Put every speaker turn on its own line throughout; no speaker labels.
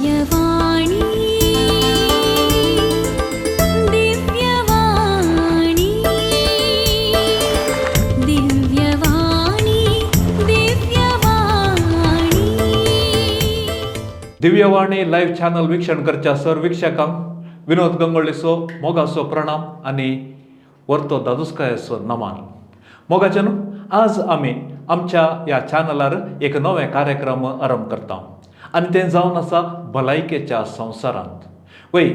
Divyavani, Divyavani, Divyavani, Divyavani.
Divyavani live channel वीक्षण करच्या sir वीक्षकांक विनोद गंगोळीचो मोगाचो प्रणाम आनी वर्तो दादुस्कायाचो नमान. मोगाचे न्हू, आज आमी आमच्या ह्या चॅनलार एक नवे कार्यक्रम आरंभ करता आनी तें जावन आसा भलायकेच्या संवसारांत. वय,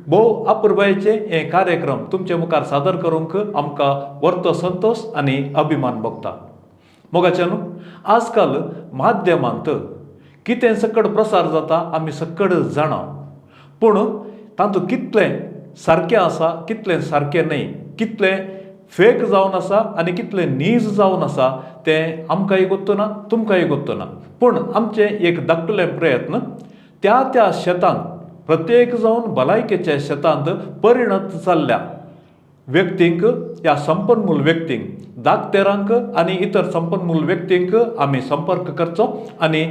भोव अपुरबायेचे हे कार्यक्रम तुमचे मुखार सादर करूंक आमकां वर्तो संतोश आनी अभिमान भोगता. मोगाचे न्हू, आजकाल माध्यमांत कितें सकड प्रसार जाता आमी सकड जाणा, पूण तातूंत कितलें सारकें आसा, कितलें सारकें न्हय, कितलें फेक जावन आसा आनी कितलें नीज जावन आसा तें आमकांय गोत्तना, तुमकांय गोत्तना. पूण आमचें एक धाकटुलें प्रयत्न त्या त्या शेतांत प्रत्येक जावन भलायकेच्या शेतांत परिणत जाल्ल्या व्यक्तींक, ह्या संपन्मूल व्यक्तींक, दाक्तेरांक आनी इतर संपन्मूल व्यक्तींक आमी संपर्क करचो आनी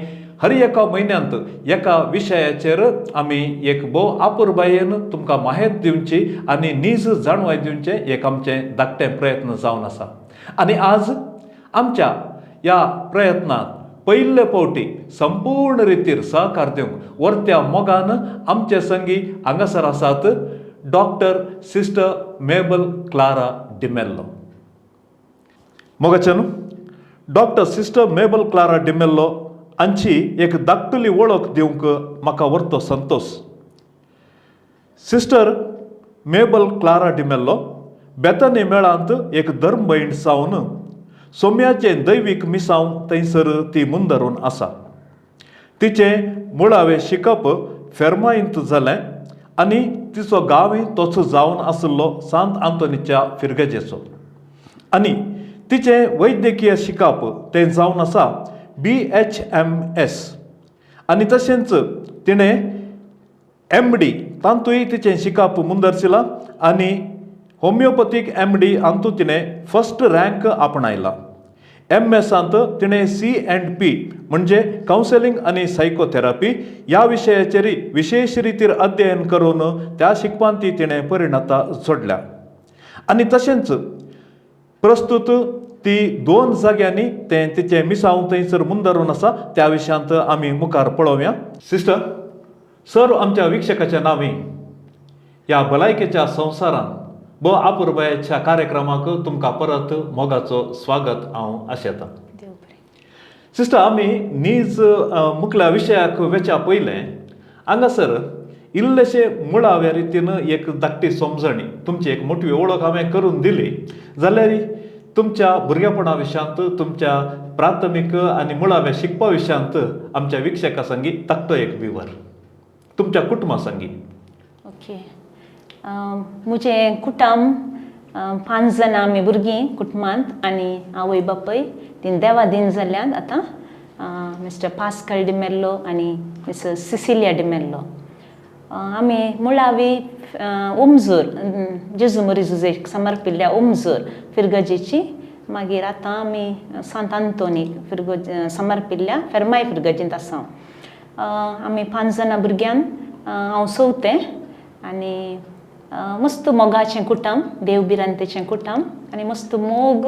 हर एका म्हयन्यांत एका विशयाचेर आमी एक भोव आपुरबायेन तुमकां माहेत दिवची आनी नीज जाणवाय दिवचें एक आमचें धाकटें प्रयत्न जावन आसा. आनी आज आमच्या ह्या प्रयत्नांत पयले फावटी संपूर्ण रितीर सहकार दिवंक वर्त्या मोगान आमचे संगी हांगासर आसात डॉक्टर सिस्टर मेबल क्लारा डिमेल्लो. मोगाचे न्हू, डॉक्टर सिस्टर मेबल क्लारा डिमेल्लो हांची एक धाकटुली वळख दिवंक म्हाका वर्तो संतोश. सिस्टर मेबल क्लारा डिमेल्लो बेतनी मेळांत एक धर्मभयण जावन सोम्याचें दैवीक मिसांव थंयसर ती मुंदरून आसा. तिचें मुळावें शिकप फेर्माईंत जालें आनी तिचो गांवय तोच जावन आशिल्लो सांत आंतोनीच्या फिरगजेचो. आनी तिचें वैद्यकीय शिकप तें जावन आसा BHMS आनी तशेंच तिणें MD तातूंय तिचें शिकप मुंदरशिलां आनी होमियोपथीक MD हातूंत तिणें फर्स्ट रँक आपणायला. MSांत तिणें C&P म्हणजे कावन्सिलींग आनी सायकोथेरपी ह्या विशयाचेर विशेश रितीर अध्ययन करून त्या शिकपांत ती तिणें परिणता जोडल्या. आनी तशेंच प्रस्तूत ती दोन जाग्यांनी तें तिचें मिसांव थंयसर मुंदरून आसा. त्या विशयांत आमी मुखार पळोवया. सिस्टर सर, आमच्या वीक्षकाच्या नांवी ह्या भलायकेच्या संवसारांत भोव आपुरबायेच्या कार्यक्रमाक तुमकां परत मोगाचो स्वागत हांव आशेतां.
देव बरें.
सिस्टर, आमी नीज मुखल्या विशयाक वेच्या पयलें हांगासर इल्लेशे मुळाव्या रितीन एक धाकटी समजणी, तुमची एक मोठी वळख हांवें करून दिली जाल्यार तुमच्या भुरगेपणा विशयांत, तुमच्या प्राथमीक आनी मुळाव्या शिकपा विशयांत आमच्या विक्षका संगी धाकटो एक विवर तुमच्या कुटुंबा संगी.
ओके, म्हजें कुटुंब 5 जाणां आमी भुरगीं कुटुंबांत आनी आवय बापूय तीन देवा दीन जाल्यात आतां. मिस्टर पास्कल डिमेल्लो आनी मिसेस सिसिलिया डिमेल्लो. आमी मुळावी उमजूर जेजू मोरी जुजेक समर्पिल्ल्या उमजूर फिरगजेची, मागीर आतां आमी सांत आंतोनीक फिरगज समर्पिल्ल्या फेर्माय फिरगजींत आसा. आमी 5 जाणां भुरग्यान हांव चवथें आनी मस्त मोगाचें कुटुंब, देव भिरांतेचें कुटुंब आनी मस्त मोग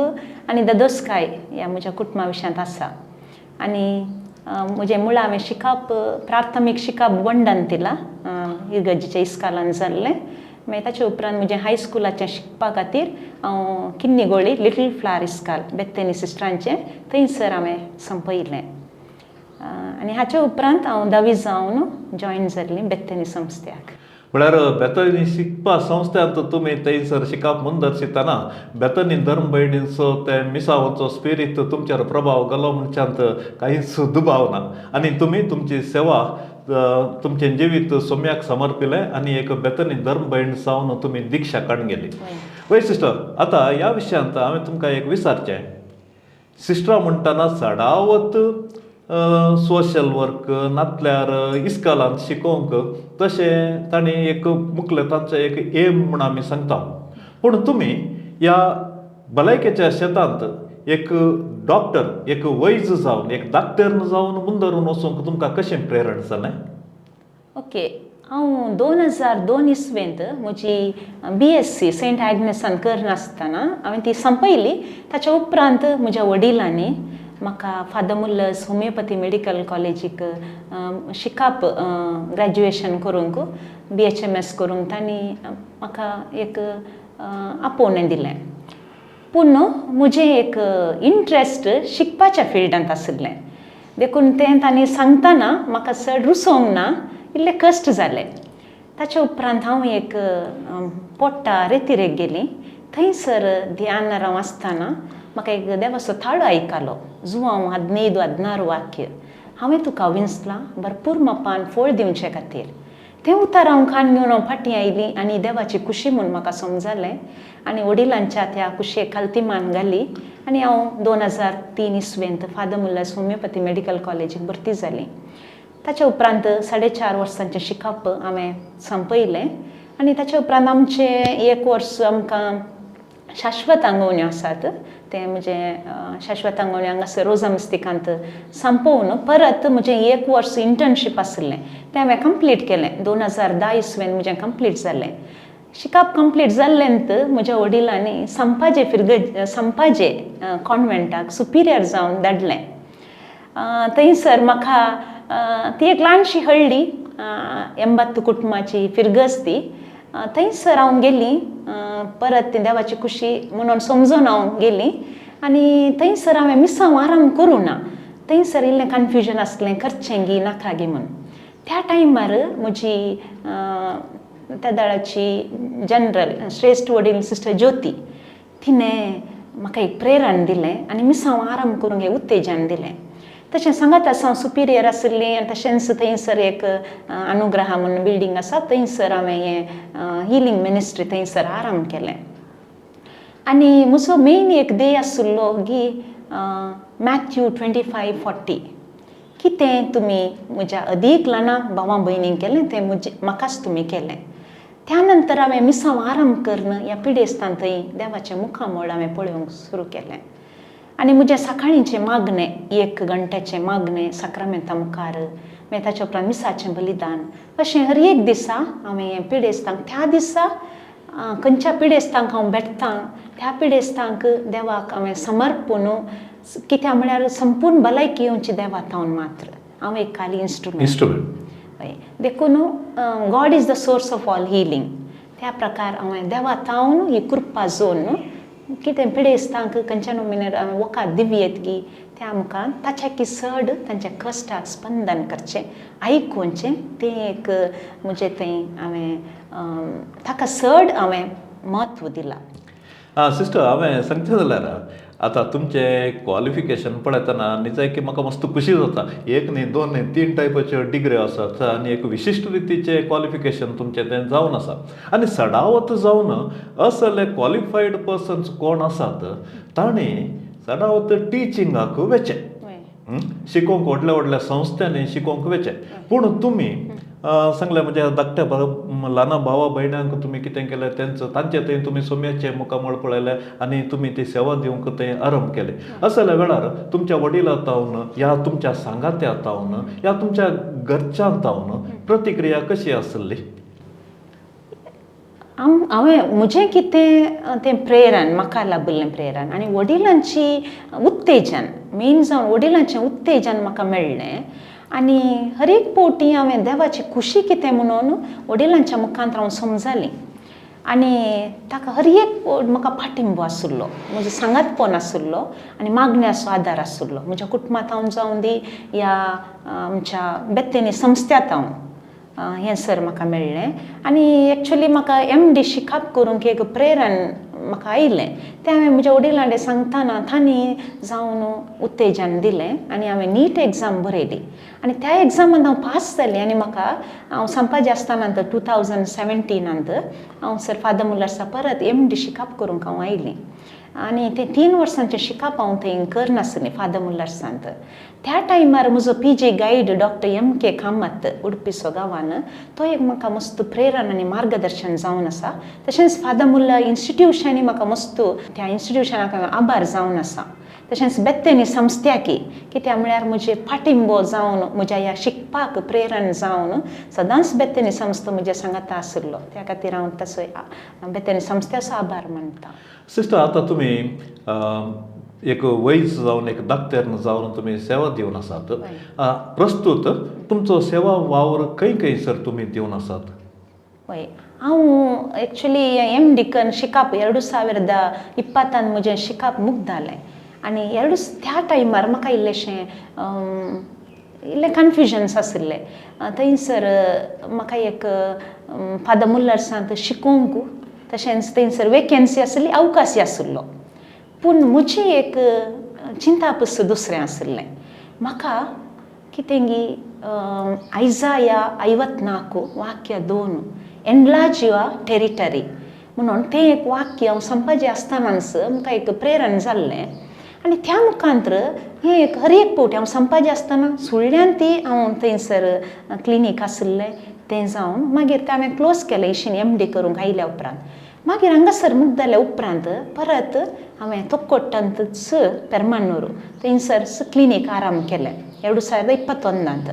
आनी ददोसकाय ह्या म्हज्या कुटुंबा विशयांत आसा. आनी म्हजें मुळावें शिकप, प्राथमीक शिकप बोंडान दिलां, इगर्जेच्या इस्कालान जाल्लें. मागीर ताचे उपरांत म्हजें हायस्कुलाचें शिकपा खातीर हांव किन्नीगोळी लिटल फ्लावर इस्काल बेत्तेनी सिस्टरांचें थंयसर हांवें संपयलें. आनी हाचे उपरांत हांव धावी जावन जॉयन जाल्लें बेत्तेनी संस्थ्याक.
म्हळ्यार बेतनी शिकपा संस्थ्यांत तुमी थंयसर शिकप मुंदरशितना बेतनी धर्म भयणींचो ते मिसावाचो स्पिरीत तुमचेर प्रभाव घालो म्हणच्यांत कांयच दुबाव ना. आनी तुमी तुमची सेवा, तुमचें जिवीत सोम्याक समर्पिलें आनी एक बेतनी धर्म भयण जावन तुमी दिक्षा काडून गेली. वय सिस्टर, आतां ह्या विशयांत हांवें तुमकां एक विचारचें, सिस्टरां म्हणटना चडावत सोशल वर्क नातल्यार इस्कॉलांत शिकोवंक तशें तांणी एक मुखले तांचो एक एम म्हूण आमी सांगता, पूण तुमी ह्या भलायकेच्या शेतांत एक डॉक्टर, एक वैज जावन, एक डाक्टर जावन मुंदरून वचूंक तुमकां कशें प्रेरण जालें?
ओके, हांव 2002 इसवेंत म्हजी BSc Saint आग्नेसान करनासतना हांवें ती संपयली. ताच्या उपरांत म्हज्या वडिलांनी म्हाका फादर मुल्लर्स होमियोपॅथी मेडिकल कॉलेजीक शिकप ग्रॅज्युएशन करूंक BHMS करूंक तांणी म्हाका एक आपोवणें दिलें. पूण म्हजें एक इंट्रस्ट शिकपाच्या फिल्डांत आशिल्लें, देखून तें तांणी सांगतना म्हाका चड रुचोवंक ना, इल्लें कश्ट जालें. ताच्या उपरांत हांव एक पोट्टा रेतिरेक गेली. थंयसर ध्यानार हांव आसतना म्हाका एक देवाचो थाळो आयकलो, जुवांव 15-16 वाक्य, हांवें तुका विंचलां भरपूर मापान फळ दिवचे खातीर. तें उतार हांव कान घेवन हांव फाटीं आयली आनी देवाची खुशी म्हूण म्हाका समजलें आनी वडिलांच्या त्या खुशयेक खालती मान घाली आनी हांव 2003 इसवेंत फादर मुल्लर्स होमियोपॅथी मेडिकल कॉलेजीक भरती जाली. ताच्या उपरांत 4.5 वर्सांचें शिकप हांवें संपयलें आनी ताच्या उपरांत आमचें एक वर्स आमकां शाश्वत आंगवण्यो आसात, तें म्हजें शाश्वत आंगवण्यो हांगासर रोजा मिस्तिकांत संपोवन परत म्हजें एक वर्स इंटर्नशीप आशिल्लें तें हांवें कंप्लीट केलें. 2010 इसवेन म्हजें कंप्लीट जालें. शिकप कंप्लीट जाल्लेंत म्हज्या वडिलांनी संपाजे संपाजे कॉन्वेंटाक सुपिरियर जावन धाडलें. थंयसर म्हाका ती एक ल्हानशी हळ्ळी, 80 कुटुंबाची फिरगज ती, थंयसर हांव गेली. परत ती देवाची खुशी म्हणून समजून हांव गेली आनी थंयसर हांवें मिसांव आराम करूं ना. थंयसर इल्लें कन्फ्युजन आसलें, करचें गी नाका गी म्हूण. त्या टायमार म्हजी त्या दळाची जनरल श्रेश्ठ वडील सिस्टर ज्योती, तिणें म्हाका एक प्रेरण दिलें आनी मिसांव आराम करूंक एक उत्तेजन दिलें. तशें सांगत आसा हांव सुपिरियर आशिल्लें आनी तशेंच थंयसर एक अनुग्रहा म्हूण बिल्डींग आसा, थंयसर हांवें हें हिलींग मिनिस्ट्री थंयसर आराम केलें. आनी म्हजो मेन एक ध्येय आशिल्लो की मॅथ्यू 25:40, कितें तुमी म्हज्या अदीक ल्हान भावां भयणींक केलें तें म्हजें म्हाकाच तुमी केलें. त्या नंतर हांवें मिसांव आराम करून ह्या पिडेस्तान थंय देवाचें मुखामळ हांवें पळोवंक सुरू केलें. आनी म्हजें सकाळींचें मागणें, 1 घंट्याचें मागणें साक्रामेंता मुखार, मागीर ताच्या उपरांत मिसाचें बलिदान, अशें हर एक दिसा हांवें हें पिडेस्तांक त्या दिसा खंयच्या पिडेस्तांक हांव भेटतां त्या पिडेस्तांक देवाक हांवें समर्पून, कित्याक म्हळ्यार संपूर्ण भलायकी येवची देवा थावन मात्र, हांव एक खाली इन्स्ट्रुमेंट. हय, देखून God is the source of all healing. त्या प्रकार हांवें देवा थावन ही कृपा जोन कितें पिडेस्तांक खंयच्या नोमिनेर हांवें वखद दिवयेत गी त्या आमकां ताच्या की चड तांच्या कश्टाक स्पंदन करचें, आयकुचें, तें एक म्हजें थंय हांवें ताका चड हांवें म्हत्व दिलां.
आं सिस्टर, हांवें सांगचें जाल्यार आतां तुमचें क्वॉलिफिकेशन पळयतना निजाय की म्हाका मस्त खुशी जाता. 1 न्ही 2 न्ही 3 टायपाच्यो डिग्री आसात आनी एक विशिश्ट रितीचें क्वॉलिफिकेशन तुमचें तें जावन आसा. आनी सडावत जावन असले क्वॉलिफायड पर्सन्स कोण आसात तांणी चडावत टिचिंगाक वचें, शिकोवंक व्हडल्या व्हडल्या संस्थांनी शिकोवंक वचें. पूण तुमी सांगलें म्हणजे धाकट्या ल्हान भावा भयणांक तुमी कितें केलें तेंचो तांचे थंय तुमी सोम्याचें मुखामळ पळयलें आनी तुमी ती सेवा दिवंक थंय आरंभ केले. असल्या वेळार तुमच्या वडिलां तावन ह्या तुमच्या सांगात्या तावन ह्या तुमच्या घरच्यां तावन प्रतिक्रिया कशी आसली?
हांवें म्हजें कितें तें प्रेरण म्हाका लाबिल्लें प्रेरण आनी वडिलांची उत्तेजन, मेन जावन वडिलांचें उत्तेजन म्हाका मेळ्ळें. आनी हर एक फावटी हांवें देवाची खुशी कितें म्हणून वडिलांच्या मुखांत हांव समजालें आनी ताका हर एक म्हाका पाठिंबो आशिल्लो, म्हजो सांगातपण आशिल्लो आनी मागण्याचो आदार आशिल्लो म्हज्या कुटुंबांत हांव जावं दी या आमच्या बेत्तेनी संस्थ्यांत हांव हें सर म्हाका मेळ्ळें. आनी एक्चुली म्हाका MD शिकप करूंक एक प्रेरण म्हाका आयलें तें हांवें म्हज्या वडिलां कडेन सांगतना तांणी जावन उत्तेजन दिलें आनी हांवें नीट एग्जाम बरयली आनी त्या एग्जामान हांव पास जालें. आनी म्हाका हांव सांपाजी आसतना 2017 हांव सर फादर मुल्लर्सा परत MD शिकप करूंक हांव आयलें आनी तें 3 वर्सांचें शिकप हांव थंय करनासलें फादर मुल्लर्सांत. त्या टायमार म्हजो PG guide doctor M K Kamat उडपीचो गांवान, तो एक म्हाका मस्त प्रेरण आनी मार्गदर्शन जावन आसा. तशेंच फादर मुल्लर इन्स्टिट्युशनूय म्हाका मस्त त्या इन्स्टिट्युशनाक हांवें आभार जावन आसा. तशेंच बेत्तेनी संस्थ्याकी कित्याक म्हळ्यार म्हजे पाटिंबो जावन म्हज्या ह्या शिकपाक प्रेरण जावन सदांच बेत्तेनी संस्था म्हज्या सांगाता आशिल्लो. त्या खातीर हांव तसो बेत्तेनी संस्थ्याचो आभार मानता.
सिस्टर, आतां तुमी एक वैज जावन एक डाक्टर जावन तुमी सेवा दिवन आसात. प्रस्तूत तुमचो सेवा वावर खंय खंय सर तुमी दिवन आसात?
हय, हांव एक्चुली एम डी करून शिकप 2020 म्हजें शिकप मुगदालें आनी त्या टायमार म्हाका इल्लेशें इल्लें कन्फ्युजन्स आशिल्लें. थंयसर म्हाका एक फादर मुल्लर्सांत शिकोवंक तशेंच थंयसर वेकेन्सी आशिल्ली, अवकाश आशिल्लो. पूण म्हजी एक चिंतापस दुसरें आशिल्लें. म्हाका कितेंगी आयजाया 54 वाक्य 2 एनलार्ज your territory म्हणून तें एक वाक्य हांव संपाजे आसतनाच म्हाका एक प्रेरण जाल्लें आनी त्या मुखांत्र हें एक हर एक फावटी हांव संपाजे आसतना सुळ्ळ्यान ती हांव थंयसर क्लिनीक आशिल्लें तें जावन मागीर तें हांवें क्लोज केलें इशीन एम डी करूंक आयल्या उपरांत. मागीर हांगासर मुगदाल्या उपरांत परत हांवें तोक्कोट्टांतच पेरमानूर थंयसर क्लिनीक आराम केलें 2021.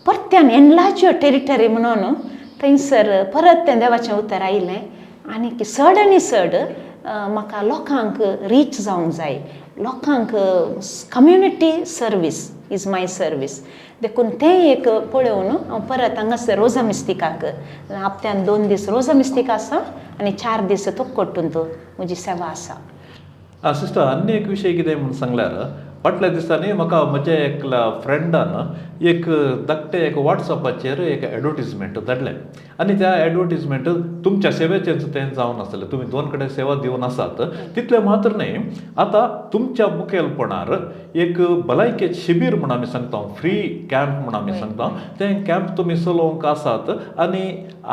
परत्यान एनलार्ज your territory म्हणून थंयसर परत तें देवाचें उतर आयलें आनी चड आनी चड म्हाका लोकांक रीच जावंक जाय, लोकांक community service is my service. देखून तें एक पळोवन हांव परत हांगासर रोजा मिस्तिकाक हप्त्यान 2 दीस रोजा मिस्तिका आसा आनी 4 दीस तोक्कोट्टूंत म्हजी सेवा आसा.
सिस्टर, आनी एक विशय कितें म्हूण सांगल्यार फाटल्या दिसांनी म्हाका म्हज्या एकल्या फ्रेंडान एक धाकटें एक वॉट्सएपाचेर एक एडवर्टीजमेंट धाडलें आनी त्या एडवर्टीजमेंट तुमच्या सेवेचेंच तें जावन आसलें. तुमी 2 कडेन सेवा दिवन आसात तितलें मात्र न्हय, आतां तुमच्या मुखेलपणार एक भलायके शिबीर म्हूण आमी सांगता, फ्री कॅम्प म्हूण आमी सांगता, तें कॅम्प तुमी चलोवंक आसात आनी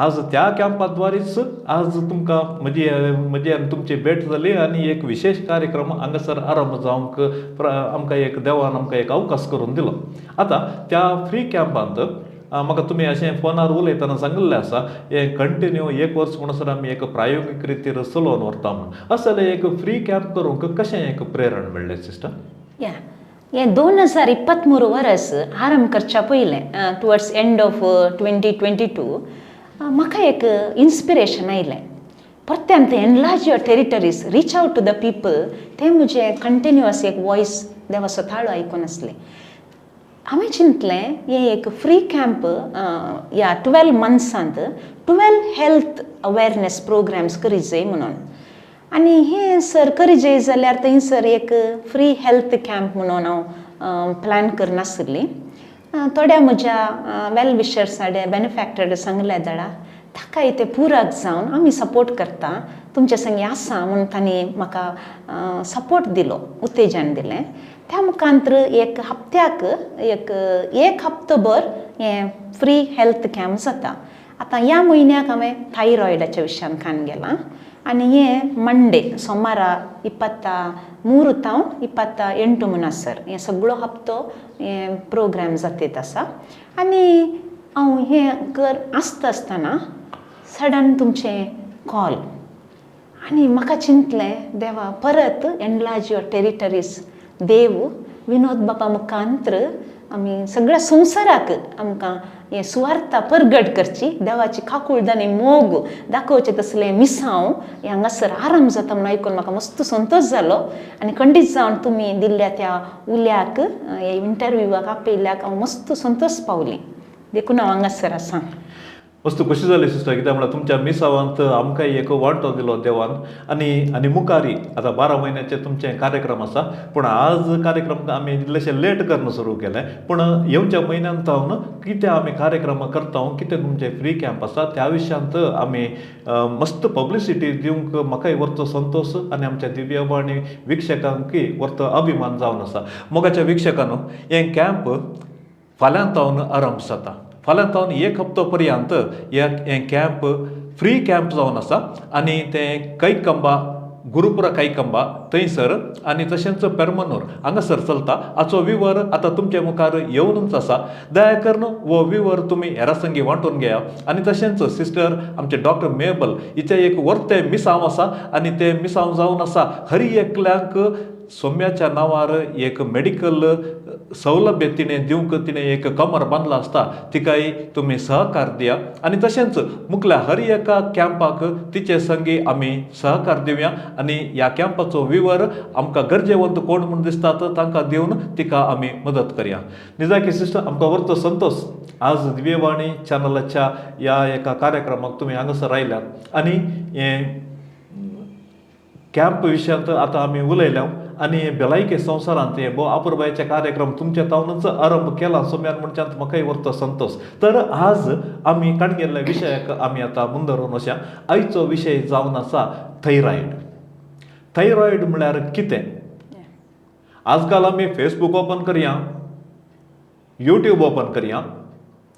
आज त्या कॅम्पाद्वारीच आज तुमकां म्हजी म्हजी आनी तुमची भेट जाली आनी एक विशेश कार्यक्रम हांगासर आरंभ जावंक आमकां एक देवान आमकां एक अवकाश करून दिलो. आतां त्या फ्री कॅम्पांत म्हाका तुमी अशें फोनार उलयतना सांगिल्लें आसा हें कंटिन्यू 1 वर्स म्हणसर आमी एक प्रायोगीक रितीर चलोवन व्हरता म्हूण. असलें एक फ्री कॅम्प करूंक कशें एक प्रेरण मेळ्ळें सिस्टर?
या हें 2023 वर्स आरंभ करच्या पयलें टुवर्ड्स एंड ऑफ 2022 म्हाका एक इन्स्पिरेशन आयलें. परत्यान तें enlarge your territories, reach out to the people तें म्हजें कंटिन्युअस एक वॉयस देवाचो ताळो आयकून आसलें. हांवें चिंतलें हें एक फ्री कॅम्प ह्या 12 मंथ्सांत 12 हेल्थ अवेरनेस प्रोग्राम्स करी जाय म्हणून. आनी हें सर करी जाय जाल्यार थंयसर एक फ्री हेल्थ कॅम्प म्हणून हांव प्लॅन करनाशिल्ली. थोड्या म्हज्या वेल विशर्स आडे बेनिफॅक्टर्ड सांगले दळा ताकाय ते पुरक जावन आमी सपोर्ट करता तुमचे संगी आसा म्हूण तांणी म्हाका सपोर्ट दिलो, उत्तेजन दिलें. त्या मुखांत्र एक हप्त्याक एक एक हप्तोभर हें फ्री हेल्थ कॅम्प जाता. आतां ह्या म्हयन्याक हांवें थायरॉयडाच्या विशयान कान गेलां आनी हें मंडे सोमारा 23 तावन 28 म्हणसर हें सगळो हप्तो हें प्रोग्राम जातेत आसा. आनी हांव हें कर आसता आसतना सडन तुमचें कॉल आनी म्हाका चिंतलें देवा परत एनलार्ज your territories देव विनोद बापा मुखांत्र आमी सगळ्या संवसाराक आमकां हें सुवार्ता परगट करची, देवाची काकूळद आनी मोग दाखोवचें तसलें मिसांव हें हांगासर आराम जाता म्हूण आयकून म्हाका मस्त संतोश जालो. आनी खंडीत जावन तुमी दिल्ल्या त्या उल्याक ह्या इंटरव्यूवाक आपयल्याक हांव मस्त संतोश पावली, देखून हांव हांगासर आसा.
वस्तू कशी जाली सिस्टर, कित्याक म्हळ्यार तुमच्या मिसावांत आमकां एक वांटो दिलो देवान आनी आनी मुखारी आतां 12 म्हयन्याचे तुमचे कार्यक्रम आसा, पूण आज कार्यक्रम आमी इल्लेशे लेट करून सुरू केले, पूण येवच्या म्हयन्यांत जावन कितें आमी कार्यक्रम करता, कितें तुमचे फ्री कॅम्प आसा त्या विशयांत आमी मस्त पब्लिसिटी दिवंक म्हाकाय वरतो संतोश आनी आमच्या दिव्यवाणी वीक्षकांकय वरतो अभिमान जावन आसा. मोगाच्या वीक्षकांनो, हें कॅम्प फाल्यां जावन आरंभ जाता. फाल्यां तावन 1 हप्तो पर्यंत हें कॅम्प फ्री कॅम्प जावन आसा आनी तें कैकंबा गुरुपुरा कैकंबा थंयसर आनी तशेंच पेरमनूर हांगासर चलता. हाचो विवर आतां तुमचे मुखार येवनूच आसा. दया करून हो विवर तुमी हेरा संगी वांटून घेया. आनी तशेंच सिस्टर आमचे डॉक्टर मेबल हिचें एक वर्तें मिसांव आसा आनी तें मिसांव जावन आसा हर एकल्यांक सोम्याच्या नांवार एक मेडिकल सौलभ्य तिणें दिवंक तिणें एक कमर बांदला आसता तिकाय तुमी सहकार दिया आनी तशेंच मुखल्या हर एका कॅम्पाक तिचे संगी आमी सहकार दिवया आनी ह्या कॅम्पाचो विवर आमकां गरजेवंत कोण म्हूण दिसतात तांकां दिवन तिका आमी मदत करया. निजाकी सिस्टर, आमकां व्हरतो संतोश आज दिव्यवाणी चॅनलाच्या ह्या एका कार्यक्रमाक तुमी हांगासर आयल्यात आनी हें कॅम्प विशयांत आतां आमी उलयल्या आनी भलायके संवसारांत हे भोव अपुरबायेचे कार्यक्रम तुमच्या तावनूच आरंभ केला सोम्यान म्हणच्यान म्हाकाय व्हरतो संतोश. तर आज आमी काडगेल्ल्या विशयाक आमी आतां मुंदरून वचया. आयचो विशय जावन आसा थायरॉयड. थायरॉयड म्हळ्यार कितें? आजकाल आमी फेसबूक ओपन करया, युट्यूब ओपन करया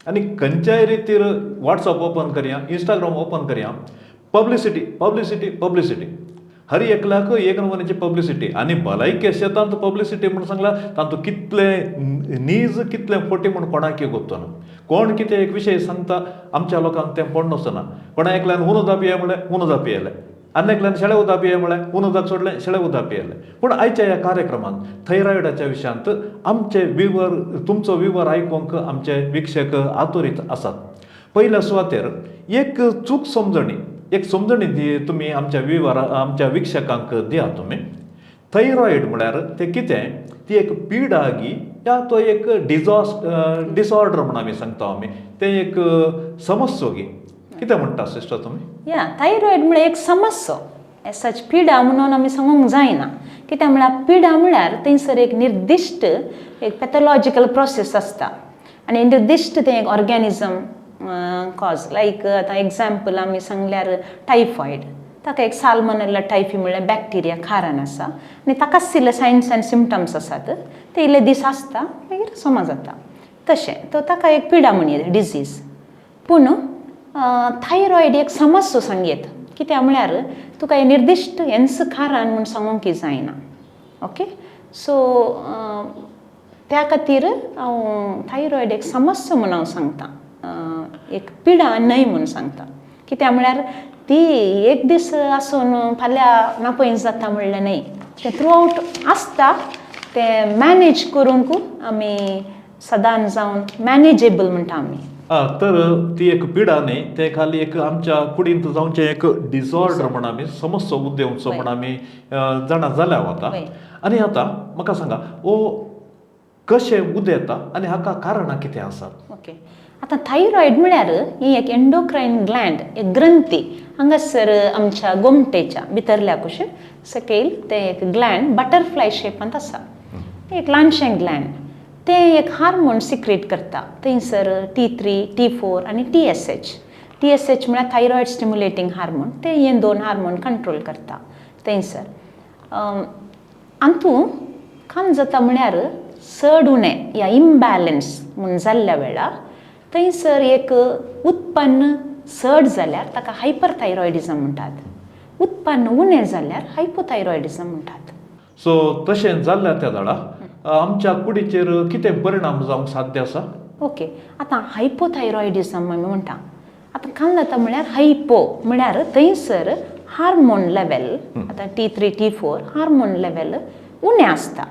आनी खंयच्याय रितीर वॉट्सअप ओपन करया, इंस्टाग्राम ओपन करया. पब्लिसिटी पब्लिसिटी पब्लिसिटी, हर एकल्याक एक नमुन्याची पब्लिसिटी आनी भलायके शेतांत पब्लिसिटी म्हूण सांगला तातूंत कितलें नीज कितलें फोटी म्हूण कोणाकय गोत्तो ना. कोण कितें एक विशय सांगता आमच्या लोकांक तें पडनो ना. कोणा एकल्यान उनो उदक पिये म्हळें उनो उदक पियेलें, आनी एकल्यान शेळे उदक पिये म्हळें उनो उदक सोडलें शेळे उदक पियेलें. पूण आयच्या ह्या कार्यक्रमांत थायरॉयडाच्या विशयांत आमचे विवर, तुमचो विवर आयकूंक आमचे विक्षक आतुरीत आसात. पयल्या सुवातेर एक चूक समजणी, एक समजणी दी तुमी आमच्या विवरा आमच्या विक्षकांक दिया. तुमी थायरॉयड म्हळ्यार तें कितें? ती एक पिडागी या तो एक डिसऑर्डर म्हण आमी सांगता, आमी तें एक समस्यो गी कितें म्हणटा सिस्टर तुमी?
या, थायरॉयड म्हळ्यार एक समस्या, एज सच पिडा म्हणून आमी सांगूंक जायना. कित्याक म्हळ्यार पिडा म्हळ्यार थंयसर एक निर्दिश्ट एक पॅथॉलॉजिकल प्रोसेस आसता आनी निर्दिश्ट तें एक ऑर्गेनिजम कॉज. लायक आतां एग्जाम्पल आमी सांगल्यार टायफॉयड, ताका एक साल्मोनेला टायफी म्हळ्यार बॅक्टिरिया कारण आसा आनी ताकाच इल्ले सायन्स आनी सिमटम्स आसात, ते इल्ले दीस आसता मागीर सोमा जाता. तशें तो ताका एक पिडा म्हणयेत, डिजीज. पूण थायरॉयड एक समस्या सांगयेत, कित्याक म्हळ्यार तुका हें निर्दिश्ट हेंच कारण म्हूण सांगूंक जायना. ओके, सो त्या खातीर हांव थायरॉयड एक समस्या म्हूण हांव सांगता, एक पिडा न्हय म्हूण सांगता. कित्याक म्हळ्यार ती एक दीस आसून फाल्यां नापय जाता म्हणलें न्हय, तें थ्रू आवट आसता. तें मॅनेज करूंक आमी सदांच जावन मॅनेजेबल म्हणटा आमी.
तर ती एक पिडा न्ही, ते खाली एक आमच्या कुडींत जावचें एक डिसऑर्डर म्हण आमी समस्या उद्देवचो म्हण आमी जाणा जाल्या आतां. आनी आतां म्हाका सांगा, हो कशें उदेता आनी हाका कारणां कितें आसात?
ओके, आतां थायरॉयड म्हळ्यार ही एक एंडोक्रायन ग्लँड, एक ग्रंथी हांगासर आमच्या गोमटेच्या भितरल्या कुशीन सकयल. तें एक ग्लँड बटरफ्लाय शेपांत आसा, एक ल्हानशें ग्लँड. तें एक हार्मोन सिक्रेट करता थंयसर, T3, T4 आनी TSH. TSH म्हळ्यार थायरॉयड स्टिम्युलेटींग हार्मोन. ते हे दोन हार्मोन कंट्रोल करता थंयसर. हातूंत काम जाता म्हळ्यार चड उणें या इम्बॅलन्स म्हूण जाल्ल्या वेळार थंयसर एक उत्पन्न चड जाल्यार ताका हायपर थायरॉयडिजम म्हणटात, उत्पन्न उणें जाल्यार हायपोथायरॉयडिजम म्हणटात.
सो तशें जाल्ल्या त्या वेळा आमच्या कुडीचेर कितें परिणाम जावंक साध्य आसा?
ओके, आतां हायपोथायरॉयडिजम आमी म्हणटा. आतां काल जाता म्हळ्यार हायपो म्हळ्यार थंयसर हार्मोन लेवल, आतां T3, T4 hormone level उणें आसता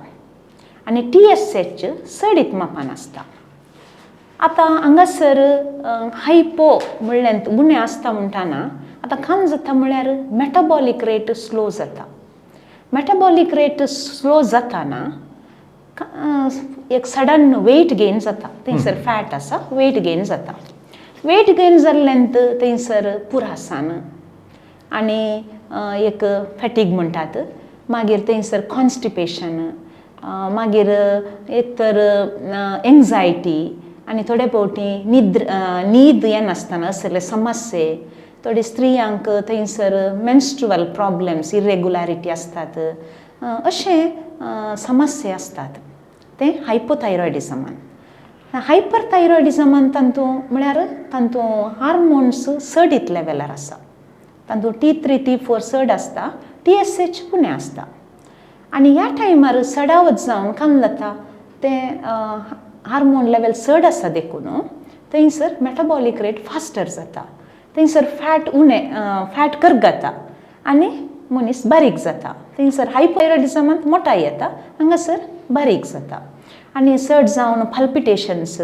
आनी TSH चडीत मापान आसता. आतां हांगासर हायपो म्हणल्यार उणें आसता म्हणटाना आतां कान जाता म्हळ्यार मेटाबॉलीक रेट स्लो जाता. मेटाबॉलीक रेट स्लो जाताना एक सडन वेट गेन जाता. थंयसर फॅट आसा, वेट गेन जाता. वेट गेन जाल्ल्यान थंयसर पुरासान आनी एक फॅटीग म्हणटात, मागीर थंयसर कॉन्स्टिपेशन, मागीर एक तर एंग्जायटी आनी थोडे फावटी निद्र न्हीद येनासतना असले समस्ये. थोडे स्त्रियांक थंयसर मेन्स्ट्रुअल प्रॉब्लम्स, इरेगुलारिटी आसतात, अशें समस्या आसतात तें हायपोथायरॉयडिजमान. हायपर थायरॉयडिजमान तातूंत म्हळ्यार तातूंत हार्मोन्स चडीत लेवलार आसा, तातूंत T3, T4 चड आसता, TSH उणें आसता. आनी ह्या टायमार चडावत जावन काम जाता तें हार्मोन लेवल चड आसा देखून थंयसर मेटाबॉलीक रेट फास्टर जाता, थंयसर फॅट उणें, फॅट करगता आनी मनीस बारीक जाता. थंयसर हायपोथायरॉयडिजमांत मोटाय येता, हांगासर बारीक जाता. आनी चड जावन पाल्पिटेशन्स,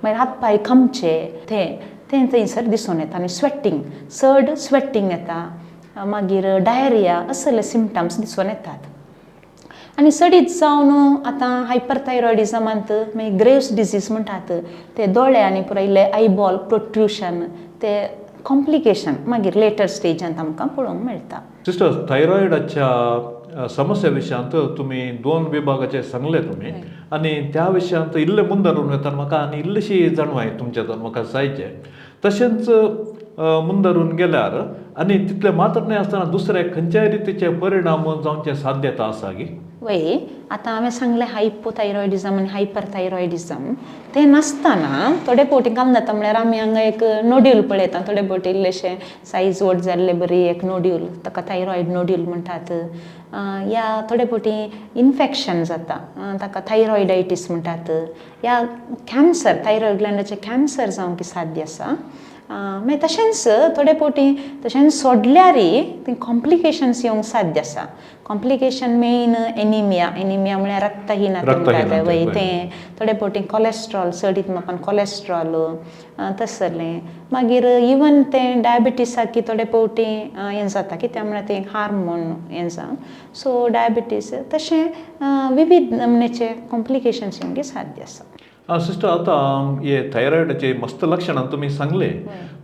मागीर हात पांय खामचे ते तें थंयसर दिसून येता. आनी स्वेटिंग, चड स्वेटिंग येता, मागीर डायरिया, असले सिमटम्स दिसून येतात. आनी चडीत जावन आतां हायपरथायरॉयडिजमांत मागीर ग्रेव्स डिजीज म्हणटात, ते दोळे आनी पुराय इल्ले आयबॉल प्रोट्रुशन, ते कॉम्प्लिकेशन मागीर लेटर स्टेजांत आमकां पळोवंक मेळटा.
सिस्टर, थायरॉयडाच्या समस्या विशयांत तुमी दोन विभागाचे सांगले तुमी, आनी त्या विशयांत इल्ले मुंदरून वतना म्हाका आनी इल्लीशी जाणवाय तुमच्या म्हाका जायचे. तशेंच मुंदरून गेल्यार आनी तितले मात्र न्हय आसतना दुसरे खंयच्याय रितीचे परिणाम जावचे साध्यता आसा की?
वय, आतां हांवें सांगलें हायपोथायरॉयडिजम आनी हायपरथायरॉयडिजम तें नासतना थोडे फावटी काम जाता म्हळ्यार आमी हांगा एक नोड्यूल पळयता, थोडे फावटी इल्लेशें सायज व्हड जाल्ले बरी एक नोड्यूल, ताका थायरॉयड नोड्यूल म्हणटात. या थोडे फावटी इन्फेक्शन जाता, ताका थायरॉयडायटीस म्हणटात, या कॅन्सर, थायरॉयड ग्लँडाचें कॅन्सर जावंक साध्य आसा. मागीर तशेंच थोडे फावटी तशेंच सोडल्यारय ती कॉम्प्लिकेशन्स येवंक साध्य आसा. कॉम्प्लिकेशन मेन एनिमिया, एनिमिया म्हळ्यार रक्तहीनता म्हणटात, वय तें. थोडे फावटी कॉलेस्ट्रॉल, चडीत मापान कॉलेस्ट्रॉल तसलें. मागीर इवन तें डायबिटीसाकी थोडे फावटी हें जाता, कित्याक म्हळ्यार तें हार्मोन हें जावन, सो डायबिटीस, तशें विविध नमनेचे कॉम्प्लिकेशन्स येवंक साध्य आसा.
सिस्टर, आतां हे थायरॉयडाचे मस्त लक्षणां तुमी सांगले,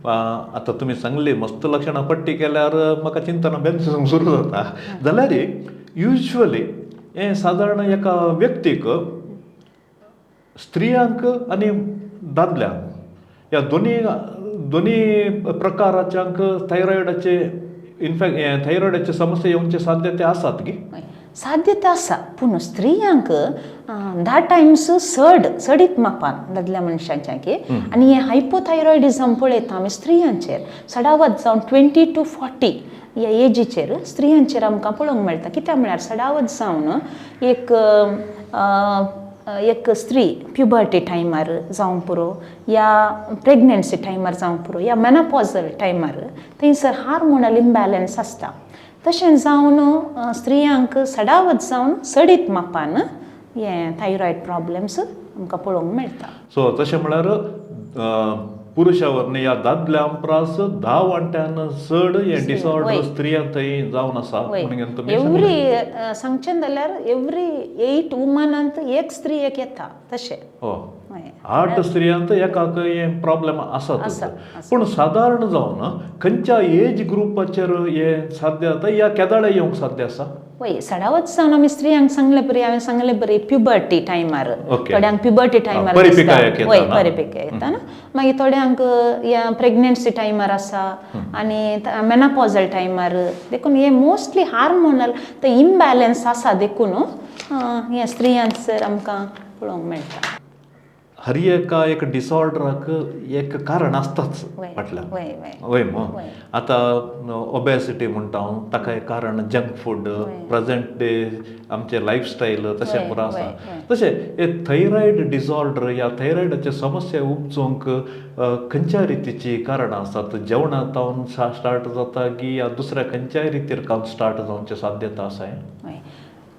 आतां तुमी सांगली मस्त लक्षणां पट्टी केल्यार म्हाका चिंतना बेंच सुरू जाता. जाल्यार युज्वली हें सादारण एका व्यक्तीक, स्त्रियांक आनी दादल्यांक ह्या दोनी दोनी प्रकाराच्यांक थायरॉयडाचे इनफॅक्ट थायरॉयडाचे समस्या येवचे साध्यता आसात की?
साध्यता आसा, पूण स्त्रियांक 10 टायम्स चड चडीत मापान दादल्या मनशांच्या की. आनी हें हायपोथायरॉयडिजम पळयता आमी स्त्रियांचेर चडावत जावन 20 to 40 ह्या एजीचेर स्त्रियांचेर आमकां पळोवंक मेळटा. कित्याक म्हळ्यार चडावत जावन एक एक स्त्री प्युबर्टी टायमार जावंक पुरो, या प्रेग्नन्सी टायमार जावंक पुरो, या मेनोपॉजल टायमार थंयसर हार्मोनल इम्बॅलन्स आसता. तशें जावन स्त्रियांक सडावत जावन चडीत मापान हे थायरॉयड प्रॉब्लम्स आमकां पळोवंक मेळटा.
सो तशें म्हळ्यार पुरुशा वरवीं ह्या दादल्यां परस 10 वांट्यान चड हे डिसऑर्डर स्त्रियां थंय जावन आसा.
एवरी सांगचें जाल्यार एवरी 8 वुमनांत एक स्त्री एक येता तशें.
8 स्त्रियांत एकाक हे प्रॉब्लम आसात. पूण सादारण जावन खंयच्या एज ग्रुपाचेर हे साध्य जाता या केदाळे येवंक साध्य आसा?
वय, सडावत जावन आमी स्त्रियांक सांगले बरी, हांवें सांगले बरी प्युबर्टी टायमार, थोड्यांक प्युबर्टी टायमार, वय परिपिकाय येता न्हू, मागीर थोड्यांक प्रेग्नन्सी टायमार आसा आनी मेनोपॉजल टायमार. देखून हे मोस्टली हार्मोनल ते इम्बॅलन्स आसा, देखून हे स्त्रियांचेर आमकां पळोवंक मेळटा.
हर एका एक डिसऑर्डराक एक कारण आसताच फाटल्यान. वय मग आतां ओबेसिटी म्हणटा हांव, ताका एक कारण जंक फूड, प्रेजेंट डे आमचे लायफस्टायल तशें पुरो आसा. तशें हे थायरॉयड डिसऑर्डर ह्या थायरॉयडाचे समस्या उपजोवंक खंयच्या रितीची कारणां आसात? जेवणा तावन स्टार्ट जाता की या दुसऱ्या खंयच्याय रितीर काम स्टार्ट जावचे साध्यता आसा?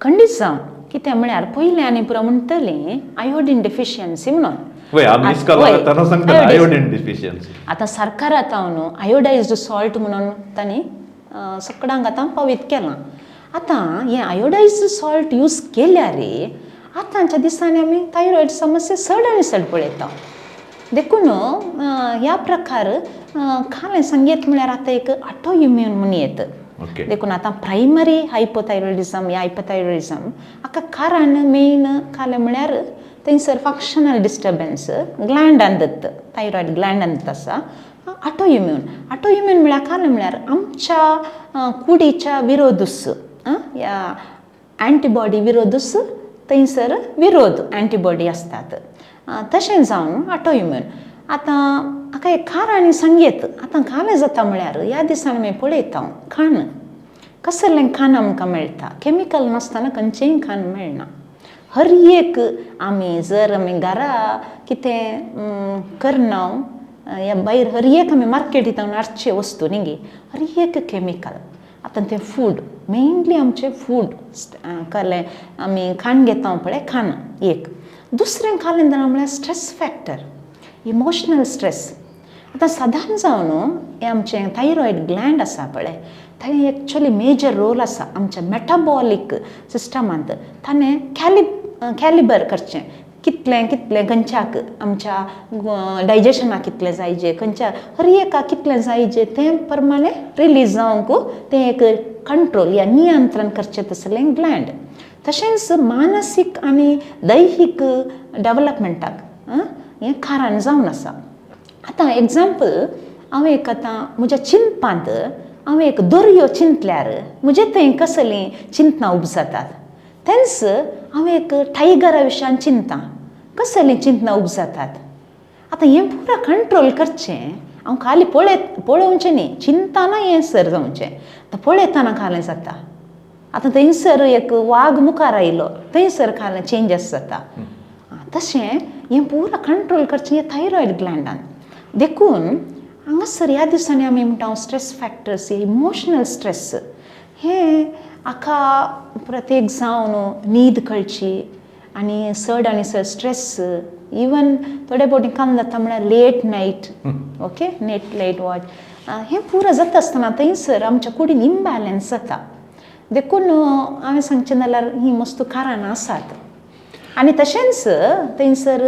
खंडीत जावन कितें म्हळ्यार पयलें आनी पुरो म्हणटली आयोडीन डेफिशियन्सी म्हणून. आतां सरकार आतां न्हू आयोडायज्ड सॉल्ट म्हणून तांणी सगळ्यांक आतां पावीत केलां. आतां हें आयोडायज्ड सॉल्ट यूज केल्यार आतांच्या दिसांनी आमी थायरॉयड समस्या चड आनी चड पळयता. देखून ह्या प्रकार खालें सांगयत म्हळ्यार आतां एक ऑटो इम्यून म्हूण येत. देखून आतां प्रायमरी हायपोथायरॉयडिजम या हायपोथायरॉयडिजम हाका कारण मेन खालें म्हळ्यार थंयसर फंक्शनल डिस्टर्बन्स ग्लँडान दत्त, थायरॉयड ग्लँडान दत्त आसा. ऑटो इम्यून, ऑटो इम्यून म्हळ्यार खालें म्हळ्यार आमच्या कुडीच्या विरोधूस ह्या एंटीबॉडी विरोधूस थंयसर विरोध एंटीबॉडी आसतात, तशें जावन ऑटो इम्यून. आतां हाका एक कारण सांगयत. आतां खालें जाता म्हळ्यार ह्या दिसांनी आमी पळयता खाण कसलें खाण आमकां मेळटा, केमिकल नासतना खंयचेंय खाण मेळना. हर एक आमी जर आमी घरा कितें करना या भायर हर एक आमी मार्केटींत हाडचे वस्तू न्ही गे, हर एक केमिकल. आतां तें फूड मेनली आमचें फूड खालें आमी खाण घेता पळय खाण एक. दुसरें खालें जाल्यार म्हळ्यार स्ट्रेस फॅक्टर, इमोशनल स्ट्रेस. आतां सादारण जावन हें आमचें थायरॉयड ग्लँड आसा पळय थंय एक्चुअली मेजर रोल आसा आमच्या मेटाबॉलीक सिस्टमांत. ताणें कॅलिबर करचें कितलें कितलें खंयच्याक आमच्या डायजेशनाक कितलें जायजे, खंयच्या हर एका कितलें जायजे तें प्रमाणे रिलीज जावंक तें एक कंट्रोल या नियंत्रण करचें तसलें ग्लँड. तशेंच मानसीक आनी दैहीक डेवलपमेंटाक हें कारण जावन आसा. आतां एग्जाम्पल हांव एक आतां म्हज्या चिंतपांत हांव एक दर्यो चिंतल्यार म्हजे थंय कसलीं चिंतनां उपजातात, तेंच हांव एक टायगरा विशयान चिंता कसलीं चिंतनां उपजातात. आतां हें पुरा कंट्रोल करचें हांव खाली पळोवचें न्ही, चिंतना हें सर जावचें. आतां पळयतना खालें जाता, आतां थंयसर एक वाग मुखार आयलो थंयसर खालें चेंजस जाता. तशें हें पुरा कंट्रोल करचें हें थायरॉयड ग्लँडान. देखून हांगासर ह्या दिसांनी आमी म्हणटा स्ट्रेस फॅक्टर्स, इमोशनल स्ट्रेस हें हाका प्रत्येक जावन न्हीद कळची आनी चड आनी चड स्ट्रेस. इवन थोडे फावटी काम जाता म्हळ्यार late night, okay, late watch हें पुरो जाता आसतना थंयसर आमच्या कुडीन इम्बॅलन्स जाता. देखून हांवें सांगचें जाल्यार हीं मस्त कारणां आसात. आनी तशेंच थंयसर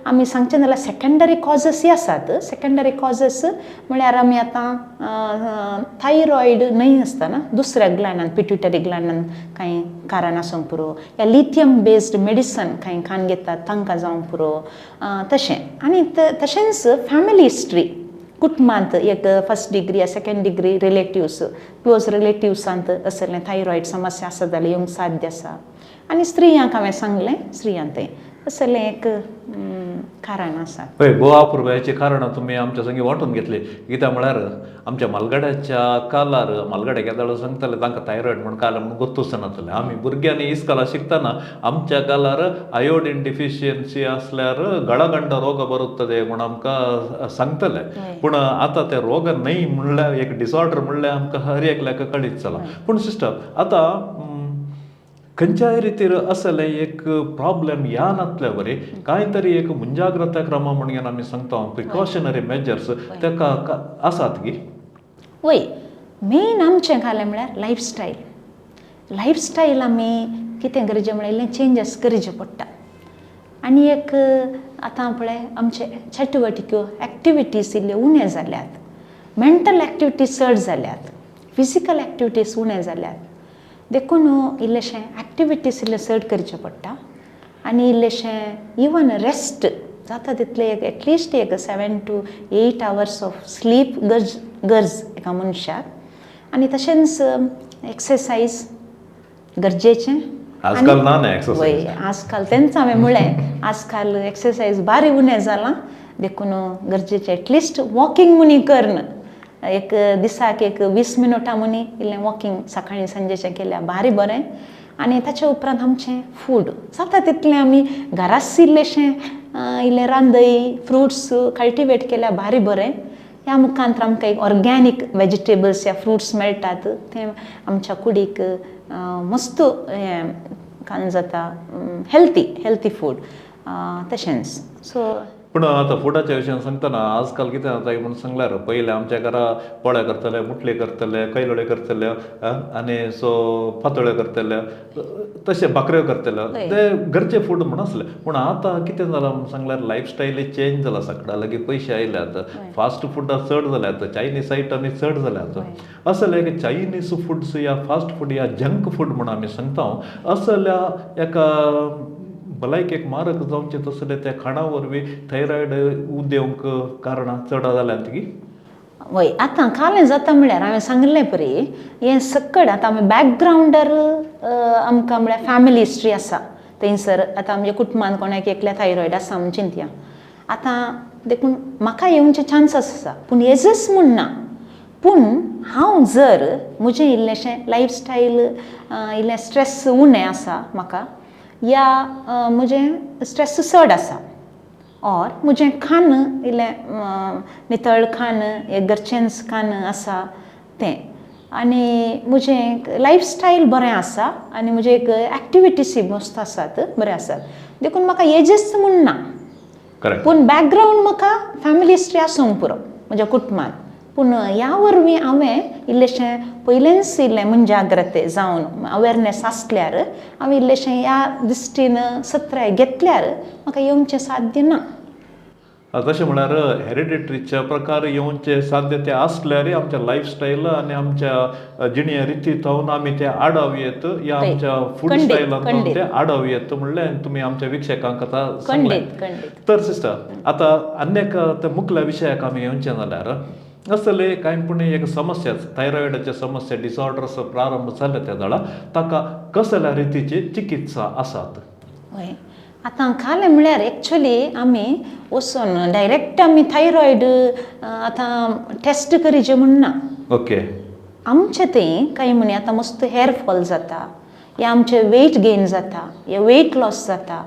आमी सांगचें जाल्यार सेकेंडरी कॉजसूय आसात. सेकेंडरी कॉजस म्हळ्यार आमी आतां थायरॉयड न्हय आसतना दुसऱ्या ग्लँडान, पिट्युटरी ग्लँडान कांय कारण आसूंक पुरो, या लिथियम बेस्ड मेडिसन कांय खाण घेतात तांकां जावंक पुरो तशें. आनी तशेंच फॅमिली हिस्ट्री, कुटुंबांत एक फर्स्ट डिग्री या सेकेंड डिग्री रिलेटिव्स, क्लोज रिलेटिव्सांत असलें थायरॉयड समस्या आसा जाल्यार येवंक साध्य आसा. आनी स्त्रियांक हांवें सांगलें स्त्रियांत असलें एक कारण आसा.
हय, गोवा पुर्वायची कारणां तुमी आमच्या संगी वांटून घेतली. कित्याक म्हळ्यार आमच्या मालगाड्याच्या कालार मालगाडे केदाळ सांगताले तांकां थायरॉयड म्हूण काल म्हूण गोत्तूच नासलें. आमी भुरग्यांनी इस्कोला शिकतना आमच्या कालार आयोडीन डिफिशियन्सी आसल्यार गळगंड रोग बरुತ್ತದೆ म्हूण आमकां सांगतले. पूण आतां ते रोग न्हय म्हणल्यार एक डिसऑर्डर म्हणल्यार आमकां हर एकल्याक कळीत जाला. पूण सिस्टर आतां खंयच्याय रितीर असलें एक प्रॉब्लेम ह्या नातल्या बरी कांय तरी एक मुंजाग्रता क्रम म्हणून आमी सांगता प्रिकॉशनरी मेजर्स ताका आसात की?
वय, मेन आमचें घालें म्हळ्यार लायफस्टायल. लायफस्टायल आमी कितें गरजें म्हळ्यार इल्लें चेंजस करचें पडटा. आनी एक आतां पळय आमचे चटुवटिक्यो एक्टिविटीज इल्ल्यो उणें जाल्यात, मेंटल एक्टिविटीज चड जाल्यात, फिजिकल एक्टिविटीज उणें जाल्यात. देखून इल्लेशें एक्टिविटीज इल्लें चड करचें पडटा. आनी इल्लेशें इवन रेस्ट जाता तितलें एक एटलिस्ट एक 7 to 8 hours of sleep गरज एका मनशाक. आनी तशेंच एक्सरसायज गरजेचें.
आजकाल ना न्ही एक्सरसायज.
वय, आजकाल तेंच हांवें म्हळें आजकाल एक्सरसायज बारी उणें जालां. देखून गरजेचें एटलिस्ट वॉकिंग मुनी करून एक दिसाक एक 20 मिनटां मुनी इल्लें वॉकिंग सकाळीं सांजेचें केल्यार भारी बरें. आनी ताचे उपरांत आमचें फूड जाता तितलें आमी घराच इल्लेशें इल्लें रांदय फ्रुट्स कल्टिवेट केल्यार भारी बरें. ह्या मुखांत आमकां एक ऑर्गेनीक वेजिटेबल्स या फ्रुट्स मेळटात तें आमच्या कुडीक मस्त हें खाण जाता, हेल्थी हेल्थी फूड तशेंच. सो
पूण आतां फुडाच्या विशयान सांगतना आजकाल कितें जाता म्हूण सांगल्यार पयलें आमच्या घरा पोळे करतले, मुटले करतले, कैलोळे करतले आनी सो पातोळ्यो करतले, तशें भाकऱ्यो करतले, ते घरचे फूड म्हूण आसले. पूण आतां कितें जालां म्हूण सांगल्यार लायफस्टायलय चेंज जाला, सगळ्या लागीं पयशे आयल्यात, फास्ट फुडां चड जाल्यात, चायनीज आयटमी चड जाल्यात. असले एक चायनीज फुड्स या फास्ट फूड या जंक फूड म्हूण आमी सांगता असल्या एका भलायकेक मारक जावचें तसलें त्या खाणा वरवीं थायरॉयड उदेवंक कारणां चड जाल्यांत की?
वय, आतां खालें जाता म्हळ्यार हांवें सांगिल्लें परी हें सकड आतां आमी बॅकग्रावंडार आमकां म्हळ्यार फॅमिली हिस्ट्री आसा थंयसर. आतां आमच्या कुटुंबान कोणाक एकल्या थायरॉयड आसा म्हूण चिंतया आतां, देखून म्हाका येवचे चान्सीस आसा. पूण एजस म्हूण ना, पूण हांव जर म्हजें इल्लेशें लायफस्टायल इल्लें स्ट्रेस उणें आसा म्हाका, या म्हजें स्ट्रेस चड आसा, ऑर म्हजें खाण इल्लें नितळ खाण एक घरचेंच खाण आसा तें, आनी म्हजें लायफस्टायल बरें आसा आनी म्हजें एक एक्टिविटीसूय मस्त आसात, बरें आसात, देखून म्हाका एजच म्हूण ना.
करेक्ट.
पूण बॅकग्रावंड म्हाका फॅमिली हिस्ट्री आसूंक पुरो म्हज्या कुटुंबान. पूण ह्या वरवीं हांवें इल्लेशें पयलेंच इल्लें मुनजाग्रते जावन अवेरनेस आसल्यार हांवें इल्लेशें ह्या दृश्टीन सत्राय घेतल्यार म्हाका येवचें साध्य ना.
तशें म्हळ्यार हेरिडिटरीच्या प्रकार येवचे साध्य ते आसल्यार आमच्या लायफस्टायल आनी आमच्या जिणे रिती थावन आमी ते आडाव येत या आमच्या फूड स्टायलान ते आडाव येत म्हणलें तुमी आमच्या वीक्षकांक आतां सांगलें. तर सिस्टर आतां आनी एक त्या मुखल्या विशयाक आमी येवचें जाल्यार असले कांय पूण एक समस्या थायरॉयडाचे समस्या डिसऑर्डर्स प्रारंभ जाले त्या जाल्यार ताका कसल्या रितीची चिकित्सा आसात?
हय, आतां खालें म्हळ्यार एक्चुली आमी वचून डायरेक्ट आमी थायरॉयड आतां टेस्ट करीचे म्हूण ना.
ओके.
आमचे थंय कांय म्हणी आतां मस्त हेर फॉल जाता या आमचें वेट गेन जाता या वेट लॉस जाता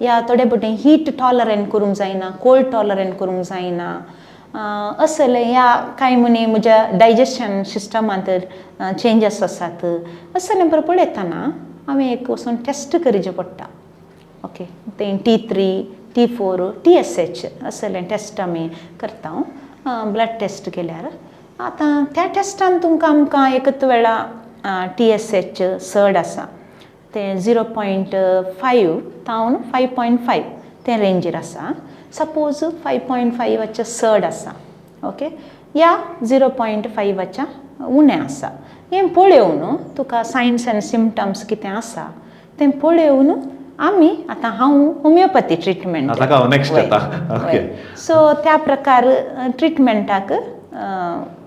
या थोडे फावटी हीट टॉलरंट करूंक जायना, कोल्ड टॉलरंट करूंक जायना, असले ह्या कांय म्हणी म्हज्या डायजेशन सिस्टमांत चेंजीस आसात असलें बरें पळयतना हांवें एक वचून टेस्ट करचें पडटा. ओके, तें T3, T4, TSH असलें टेस्ट आमी करता, ब्लड टेस्ट केल्यार. आतां त्या टेस्टान तुमकां आमकां एकच वेळा TSH चड आसा तें 0.5 तावन 5.5 तें रेंजीर आसा. सपोज 5.5 चड आसा, ओके, या 0.5 उणें आसा, हें पळोवन तुका सायन्स एंड सिमटम्स कितें आसा तें पळोवन आमी आतां हांव होमियोपॅथी ट्रिटमेंट सो त्या प्रकार ट्रिटमेंटाक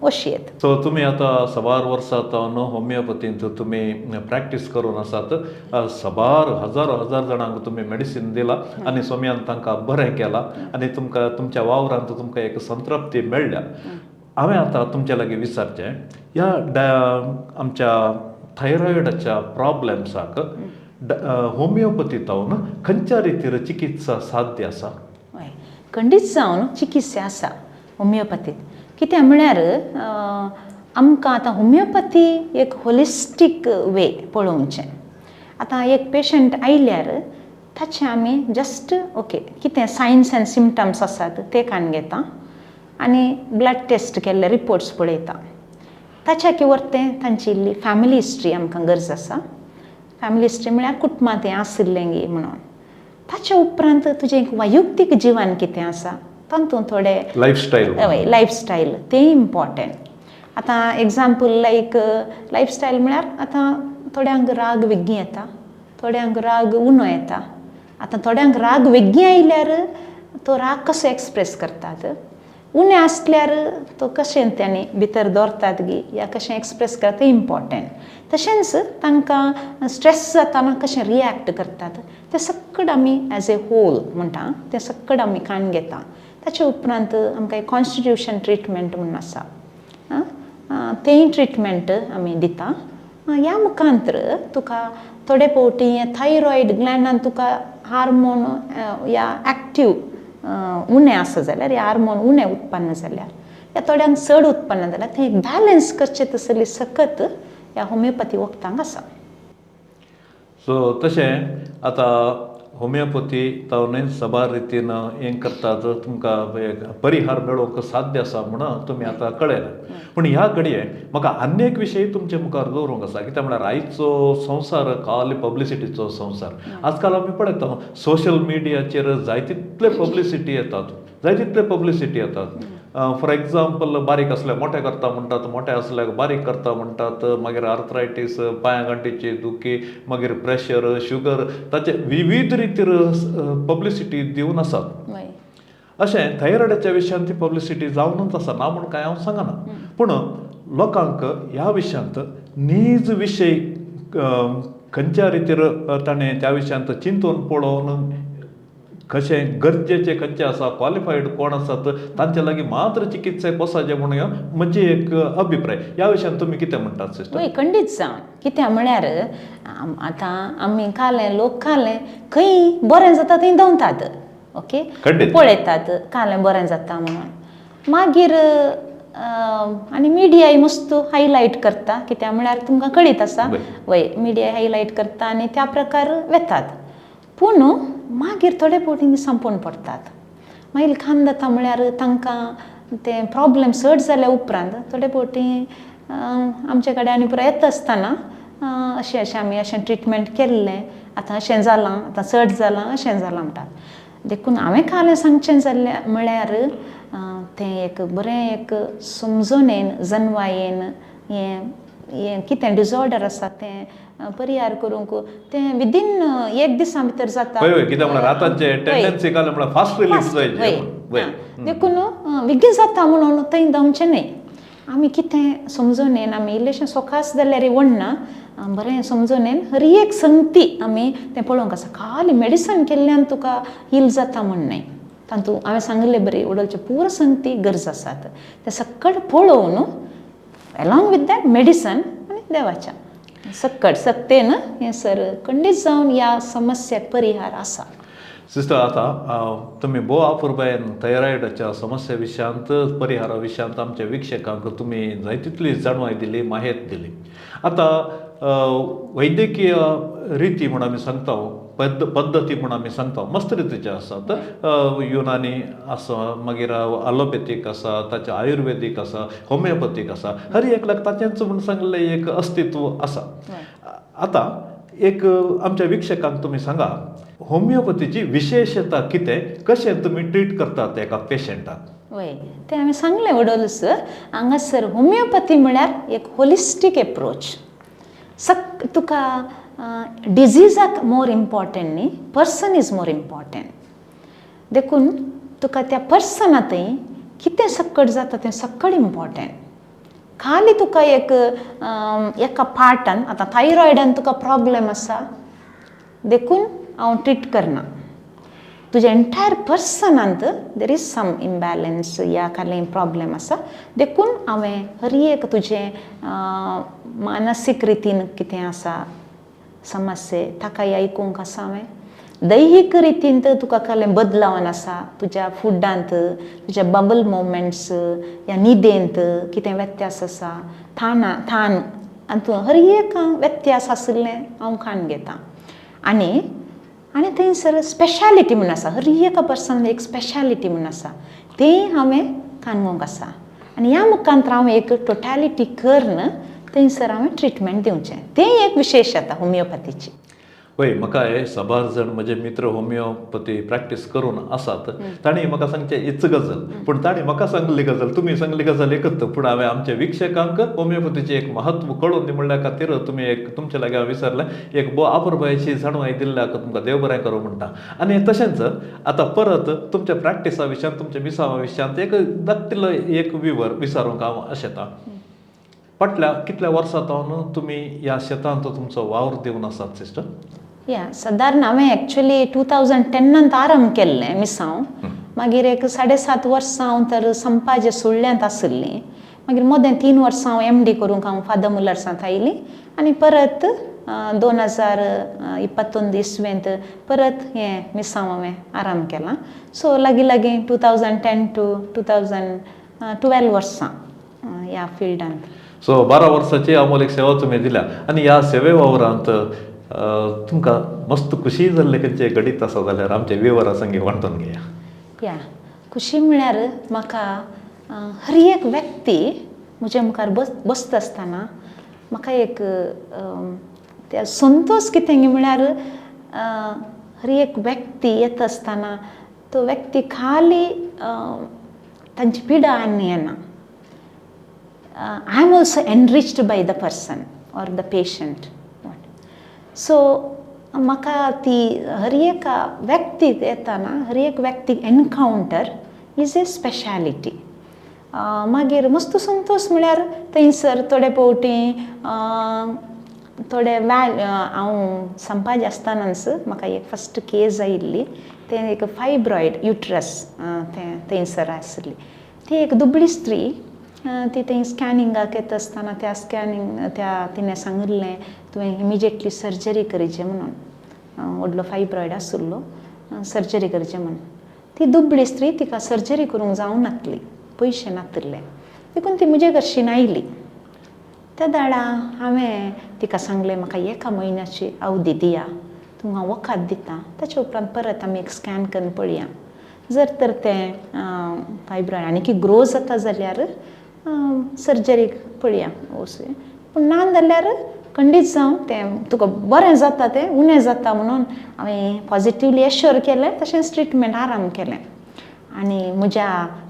वशी येत.
सो तुमी आतां साबार वर्सां जावन होमियोपॅथींत तुमी प्रॅक्टीस करून आसात, साबार हजारो हजार जाणांक तुमी मेडिसीन दिलां आनी सोम्यान तांकां बरें केलां आनी तुमकां तुमच्या वावरांत तुमकां एक संतृप्ती मेळ्ळ्या. हांवें आतां तुमच्या लागीं विचारचें ह्या आमच्या थायरॉयडाच्या प्रॉब्लेम्साक होमियोपॅथी जावन खंयच्या रितीर चिकित्सा साध्य आसा?
हय, खंडीत जावन चिकित्सा आसा होमियोपॅथीत. कित्याक म्हळ्यार आमकां आतां होमियोपॅथी एक होलिस्टीक वे पळोवचें. आतां एक पेशंट आयल्यार ताचें आमी जस्ट ओके कितें सायन्स एंड सिमटम्स आसात ते काडून घेता आनी ब्लड टेस्ट केल्ले रिपोर्ट्स पळयता. ताच्या कितें तांची इल्ली फॅमिली हिस्ट्री आमकां गरज आसा. फॅमिली हिस्ट्री म्हळ्यार कुटुंबांत हें आशिल्लें गी म्हणून. ताच्या उपरांत तुजें एक वैयक्तीक जिवन कितें आसा तातूंत थोडे
लायफस्टायल,
हय लायफस्टायल तें इम्पॉर्टंट. आतां एग्जाम्पल लायक लायफस्टायल म्हळ्यार आतां थोड्यांक राग वेगीं येता, थोड्यांक राग उणो येता. आतां थोड्यांक राग वेगीं आयल्यार तो राग कसो एक्सप्रेस करतात, उणें आसल्यार तो कशें तांणी भितर दवरतात गी या कशें एक्सप्रेस करता तें इम्पॉर्टंट. तशेंच तांकां स्ट्रेस जाताना कशें रिएक्ट करतात तें सगळें आमी एज ए होल म्हणटा तें सगळें आमी काडून घेता. ताचे उपरांत आमकां एक कॉन्स्टिट्युशन ट्रिटमेंट म्हूण आसा, तेंय ट्रिटमेंट आमी दिता. ह्या मुखांतर तुका थोडे फावटी थायरॉयड ग्लँडान तुका हार्मोन या एक्टीव उणें आसा जाल्यार ह्या हार्मोन उणें उत्पन्न जाल्यार या थोड्यांक चड उत्पन्न जाल्यार तें एक बॅलन्स करचें तसली सकत ह्या होमियोपॅथी वखदांक आसा.
सो तशें आतां होमियोपॅथी तावनूय साबार रितीन हें करतात तुमकां परिहार मेळोवंक साध्य आसा म्हणून तुमी आतां कळयलें. पूण ह्या घडये म्हाका आनी एक विशय तुमचे मुखार दवरूंक आसा, कित्याक म्हळ्यार आयचो संवसार खाली पब्लिसिटीचो संवसार. आजकाल आमी पळयता सोशल मिडियाचेर जाय तितले पब्लिसिटी येतात, जाय तितले पब्लिसिटी येतात. फॉर एग्जाम्पल बारीक आसल्यार मोठे करता म्हणटात, मोठे आसल्यार बारीक करता म्हणटात, मागीर आर्थरायटीस, पांया गांठीची दुखी, मागीर प्रेशर, शुगर, ताचे विविध रितीर पब्लिसिटी दिवन आसात. अशें थायरॉयडाच्या विशयांत ती पब्लिसिटी जावनूच आसा, ना म्हूण कांय हांव सांगना. पूण लोकांक ह्या विशयांत नीज विशय खंयच्या रितीर ताणें त्या विशयांत चिंतून पळोवन कशें गरजेचें खंयचें आसा, क्वॉलिफायड कोण आसात तांचे लागीं मात्र चिकित्सेक वचचें म्हणून म्हजी एक अभिप्राय. ह्या विशयान तुमी कितें म्हणटात सिस्टर?
हय, खंडीत जावन. कित्याक म्हळ्यार आतां आमी खालें, लोक खालें खंय बरें जाता थंय दवतात, ओके, पळयतात खालें बरें जाता म्हणून. मागीर आनी मिडियाय मस्त हायलायट करता, कित्याक म्हळ्यार तुमकां कळीत आसा, वय मिडिया हायलायट करता आनी त्या प्रकार वेतात. पूण मागीर थोडे फावटी संपून पडटात. मागीर खान जाता म्हळ्यार तांकां तें प्रॉब्लम चड जाल्या उपरांत थोडे फावटी आमचे कडेन आनी पुराय येता आसतना अशें अशें आमी अशें ट्रिटमेंट केल्लें, आतां अशें जालां, आतां चड जालां, अशें जालां म्हणटात. देखून हांवें कालें सांगचें जाल्लें म्हळ्यार तें एक बरें एक समजणेन जनवायेन हें हें कितें डिसऑर्डर आसा तें परिहार करूंक तें विदीन एक दिसा भितर जाता.
कित्याक म्हळ्यार आतांचे टेंडन्सी कालें म्हळ्यार फास्ट रिलीफ जाय.
देखून बेगीन जाता म्हणून थंय धांवचें न्हय. आमी कितें समजणेन आमी इल्लेशें सोकास जाल्यार वडना, बरें समजणेन हर एक संगती आमी तें पळोवंक आसा. खाली मेडिसन केल्ल्यान तुका हील जाता म्हण न्हय, तातूंत हांवें सांगिल्लें बरी उडोवचे पूर संगती गरज आसात तें सक्कड पळोवन एलॉंग विथ that medicine आनी देवाच्या सक्कड सक्तेन हें सर खंडीत जावन ह्या समस्याक परिहार आसा.
सिस्टर, आतां तुमी भोव अपुरबायेन थायरॉयडाच्या समस्या विशयांत परिहारा विशयांत आमच्या विक्षकांक तुमी जाय तितली जाणवाय दिली, माहेत दिली. आतां वैद्यकीय रिती म्हूण आमी सांगता, पद्दती म्हूण आमी सांगता, मस्त रितीचे आसात. युनानी आसा, मागीर अलोपॅथीक आसा, ताचें आयुर्वेदीक आसा, होमियोपॅथीक आसा, हर एकल्याक ताचेंच म्हूण सांगलें एक अस्तित्व आसा. आतां एक आमच्या विक्षकांक तुमी सांगा, होमियोपॅथीची विशेशता कितें, कशें तुमी ट्रीट करतात एका पेशंटाक?
वय, तें हांवें सांगलें वडोलूच. हांगासर होमियोपॅथी म्हळ्यार एक होलिस्टीक एप्रोच. सक तुका डिजीजाक मोर इम्पॉर्टंट न्ही, पर्सन is more important. देखून तुका त्या पर्सना थंय कितें सक्कड जाता तें सक्कड इम्पॉर्टंट. खाली तुका एक एका पार्टान आतां थायरॉयडान तुका प्रॉब्लम आसा देखून हांव ट्रीट करना, तुज्या entire पर्सनांत there is some imbalance या खाली प्रॉब्लम आसा देखून हांवें हर एक तुजें मानसीक रितीन कितें आसा समस्या ताकाय आयकूंक आसा. हांवें दैहीक रितीन तुका कसलें बदलावन आसा तुज्या फुडांत, तुज्या बबल मुवमेंट्स या न्हिदेंत कितें व्यत्यास आसा, थाना थान हातूंत हर एक व्यत्यास आशिल्लें हांव खाण घेता. आनी आनी थंयसर स्पेशालिटी म्हूण आसा, हर एका पर्सन एक स्पेशालिटी म्हूण आसा, तें हांवें कानगोंक आसा. आनी ह्या मुखांत हांव एक टोटालिटी करून थंयसर हांवें ट्रिटमेंट दिवचें, तें एक विशेश जाता होमियोपॅथीची.
वय, म्हाका हे साबार जाण म्हजे मित्र होमियोपॅथी प्रॅक्टीस करून आसात, तांणी म्हाका सांगचें हीच गजाल, पूण तांणी म्हाका सांगली गजाल तुमी सांगली गजाल एकच, पूण हांवें आमच्या विक्षकांक होमियोपॅथीचें एक म्हत्व कळून दी म्हणल्या खातीर तुमी एक तुमचे लागीं हांवें विचारलें, एक भोव अपुरबायेची जाणवाय दिल्ल्याक तुमकां देव बरें करूं म्हणटा. आनी तशेंच आतां परत तुमच्या प्रॅक्टिसा विशयांत, तुमच्या मिसावा विशयांत एक धाकटिलो एक विवर विचारूंक हांव आशेतां. फाटल्या कितल्या वर्सां सावन तुमी ह्या शेतांत तुमचो वावर दिवन आसात सिस्टर?
या सादारण हांवें एक्चुअली 2010 आरंभ केल्लें मिसांव. मागीर एक 7.5 वर्सां हांव तर संपाजे सुळ्यांत आशिल्लीं. मागीर मदें 3 वर्सां हांव एम डी करूंक हांव फादर मुलर्सांत आयली आनी परत 2021 इसवेंत परत हें मिसांव हांवें आरंभ केलां. सो लागीं लागीं 2010 टू 2012 वर्सां ह्या फिल्डांत.
सो 12 वर्साची अमोलीक सेवा तुमी दिल्या आनी ह्या सेवे वावरांत तुमकां मस्त खुशी जाल्लें खंयचें घडीत आसा जाल्यार आमच्या विवरा संगी वांटून घेया.
या खुशी म्हळ्यार म्हाका हर एक व्यक्ती म्हज्या मुखार बसता आसतना म्हाका एक त्या संतोश कितें म्हळ्यार हर एक व्यक्ती येता आसतना तो व्यक्ती खाली तांची पिडा आनी येना. I am also enriched by the person or the patient. So म्हाका ती हर एका व्यक्तीक येताना हर एक व्यक्तीक एनकावंटर is a speciality. मागीर मस्त संतोश म्हळ्यार थंयसर थोडे फावटी थोडे वॅल हांव संपाज आसतनाच म्हाका एक फस्ट केस आयिल्ली, तें एक फायब्रॉयड युट्रस तें थंयसर आशिल्ली. ती एक दुबळी स्त्री, ती थंय स्कॅनिंगाक येता आसतना त्या स्कॅनिंग त्या तिणें सांगिल्लें तुवें इमिजिएटली सर्जरी करची म्हणून, व्हडलो फायब्रॉयड आशिल्लो सर्जरी करची म्हणून. ती दुबळी स्त्री तिका सर्जरी करूंक जावं नासली, पयशे नातिल्ले. देखून ती म्हजे घरशीन आयली. त्या दाडा हांवें तिका सांगलें म्हाका एका म्हयन्याची अवधी दिया, तुमकां वखद दिता, ताचे उपरांत परत आमी एक स्कॅन करून पळया, जर तर तें फायब्रॉयड आनीक ग्रो जाता जाल्यार सर्जरीक पळया वचूया, पूण ना जाल्यार खंडीत जावं तें तुका बरें जाता तें उणें जाता म्हणून हांवें पॉजिटिवली एश्योर केलें. तशेंच ट्रिटमेंट आराम केलें आनी म्हज्या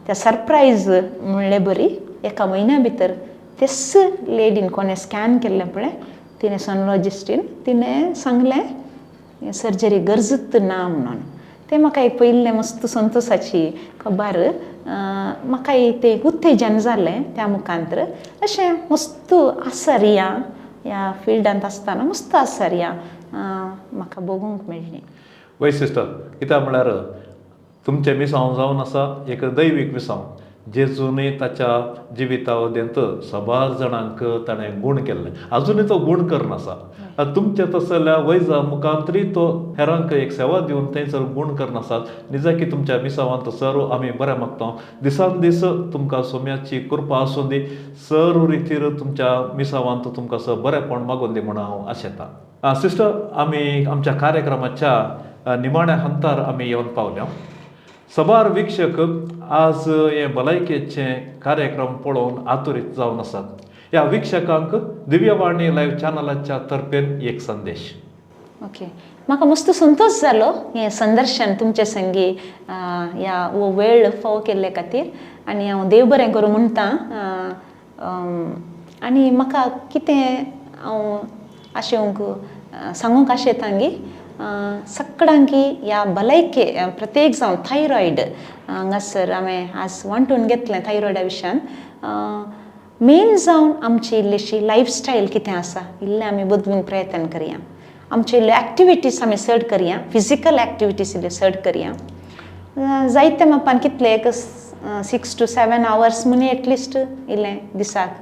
त्या सरप्रायज म्हणले बरी एका म्हयन्या भितर तेच लेडीन कोणें स्कॅन केल्लें पळय तिणें सोनोलॉजिस्टीन तिणें सांगलें सर्जरी गरजूच ना म्हणून. तें म्हाका एक पयलें मस्त संतोसाची खबर, म्हाका तें एक उत्तेजन जालें त्या मुखांतर. अशें मस्त आसर्या ह्या फिल्डांत आसतना मस्त आसर्या म्हाका भोगूंक मेळ्ळी.
वय सिस्टर, कित्याक म्हळ्यार तुमचें मिसांव जावन आसा एक दैवीक मिसांव, जेजूनय ताच्या जिविता वदेंत सबार जाणांक ताणें गूण केल्लें, आजुनूय तो गूण करून आसा. तुमचे तसल्या वैजा मुखांतरी तो हेरांक एक सेवा दिवन थंयसर गूण करून आसात. निजाकी तुमच्या मिसावांत सर्व आमी बरें मागता, दिसान दीस तुमकां सोम्याची कृपा आसूं दी, सर्व रितीर तुमच्या मिसावांत तुमकां स बरेंपण मागून दी म्हणून हांव आशेतां. सिस्टर, आमी आमच्या कार्यक्रमाच्या निमाण्या हंतार आमी येवन पावल्या. सबार वीक्षक आज हे भलायकेचे कार्यक्रम पळोवन आतुरीत जावन आसात. ह्या वीक्षकांक दिव्यवाणी लायव्ह चॅनलाच्या तर्फेन एक संदेश.
ओके, म्हाका मस्त संतोश जालो हें संदर्शन तुमचे संगी ह्या हो वेळ फावो केल्ले खातीर आनी हांव देव बरें करूं म्हणटा. आनी म्हाका कितें हांव आशेवंक सांगूंक आशेतांगी सगळ्यांकी ह्या भलायके प्रत्येक जावन थायरॉयड हांगासर हांवें आज वांटून घेतलें थायरॉयडा विशयान. मेन जावन आमची इल्लीशी लायफस्टायल कितें आसा इल्लें आमी बदलूंक प्रयत्न करया, आमच्यो इल्ल्यो एक्टिविटीज आमी चड करया, फिजिकल एक्टिविटीज इल्ल्यो चड करया, जायते मापान कितले एक 6 to 7 hours म्हूण एटलिस्ट इल्लें दिसाक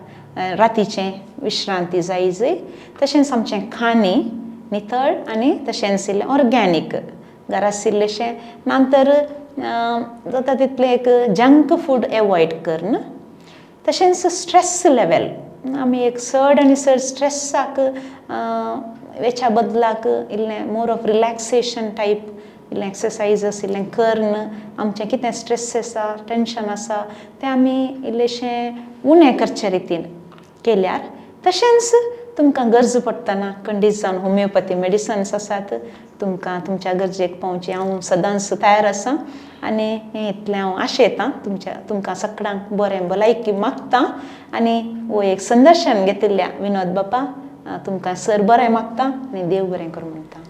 रातीचें विश्रांती जाय जंय. तशेंच आमचें खाणी नितळ आनी तशेंच इल्लें ऑर्गेनीक घरा आशिल्लेशें, ना तर जाता तितलें एक जंक फूड एवॉयड करून. तशेंच स्ट्रेस लेवल आमी एक चड आनी चड स्ट्रेसाक वेच्या बदलाक इल्लें मोर ऑफ रिलॅक्सेशन टायप इल्लें एक्सरसायजीस इल्लें करून आमचें कितें स्ट्रेस आसा टेंशन आसा तें आमी इल्लेशें उणें करचे रितीन केल्यार. तशेंच तुमकां गरज पडटना खंडीत जावन होमियोपॅथी मेडिसन्स आसात, तुमकां तुमच्या गरजेक पावची हांव सदांच तयार आसा. आनी हें इतलें हांव आशेतां तुमच्या तुमकां सगळ्यांक बरें भलायकी मागता आनी हो एक संदर्शन घेतिल्ल्या विनोद बापा तुमकां सर बरें मागता आनी देव बरें करूं म्हणटा.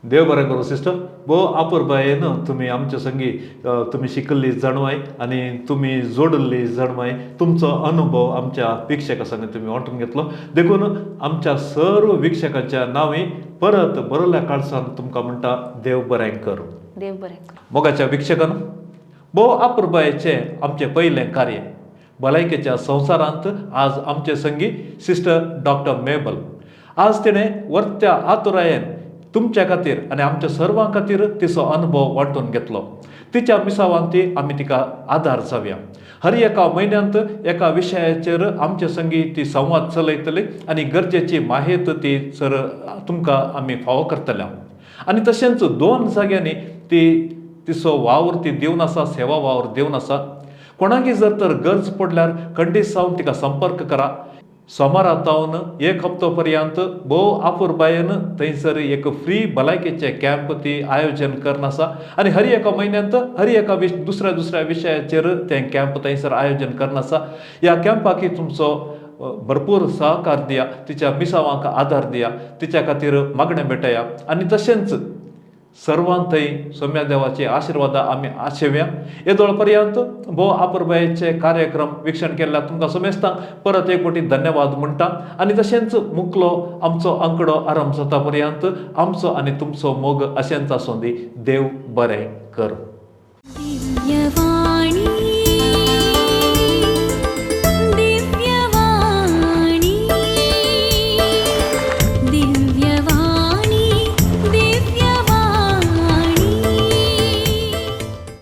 देव बरें करूं सिस्टर. भोव आपुरबायेन तुमी आमचे संगी तुमी शिकल्ली जाणवाय आनी तुमी जोडिल्ली जाणवाय, तुमचो अनुभव आमच्या वीक्षकां संगी तुमी वांटून घेतलो, देखून आमच्या सर्व वीक्षकांच्या नांवी परत बरयल्ल्या काळसान तुमकां म्हणटा देव बरें करूं.
देव बरें करूं.
मोगाच्या वीक्षकान, भोव आपुरबायेचें आमचें पयलें कार्य भलायकेच्या संवसारांत आज आमचे संगी सिस्टर डॉक्टर मेबल आज तिणें वर्त्या आतुरायेन तुमच्या खातीर आनी आमच्या सर्वां खातीर तिचो अनुभव वांटून घेतलो. तिच्या मिसावान ती आमी तिका आदार जावया. हर एका म्हयन्यांत एका विशयाचेर आमचे संगी ती संवाद चलयतली आनी गरजेची माहिती ती सर तुमकां आमी फावो करतले. आनी तशेंच 2 जाग्यांनी ती तिचो वावर ती दिवन आसा, सेवा वावर दिवन आसा. कोणाकी जर तर गरज पडल्यार खंडीत जावन तिका संपर्क करा. सोमारा तावन एक हप्तो पर्यंत भोव आपुरबायेन थंयसर एक फ्री भलायकेचे कॅम्प ती आयोजन करून आसा आनी हर एका म्हयन्यांत हर एका दुसऱ्या दुसऱ्या विशयाचेर तें कॅम्प थंयसर आयोजन करून आसा. ह्या कॅम्पाक तुमचो भरपूर सहकार दिया, तिच्या मिसावांक आदार दिया, तिच्या खातीर मागणें भेटया आनी तशेंच सर्वांक थंय सोम्या देवाचे आशिर्वादा आमी आशेवया. येदोळ पर्यंत भोव आपुरबायेचे कार्यक्रम विक्षण केल्ल्या तुमकां समेस्तांक परत एक फावटी धन्यवाद म्हणटा आनी तशेंच मुकलो आमचो आंकडो आरंभ जाता पर्यंत आमचो आनी तुमचो मोग अशेंच आसूं दी. देव बरें करूं.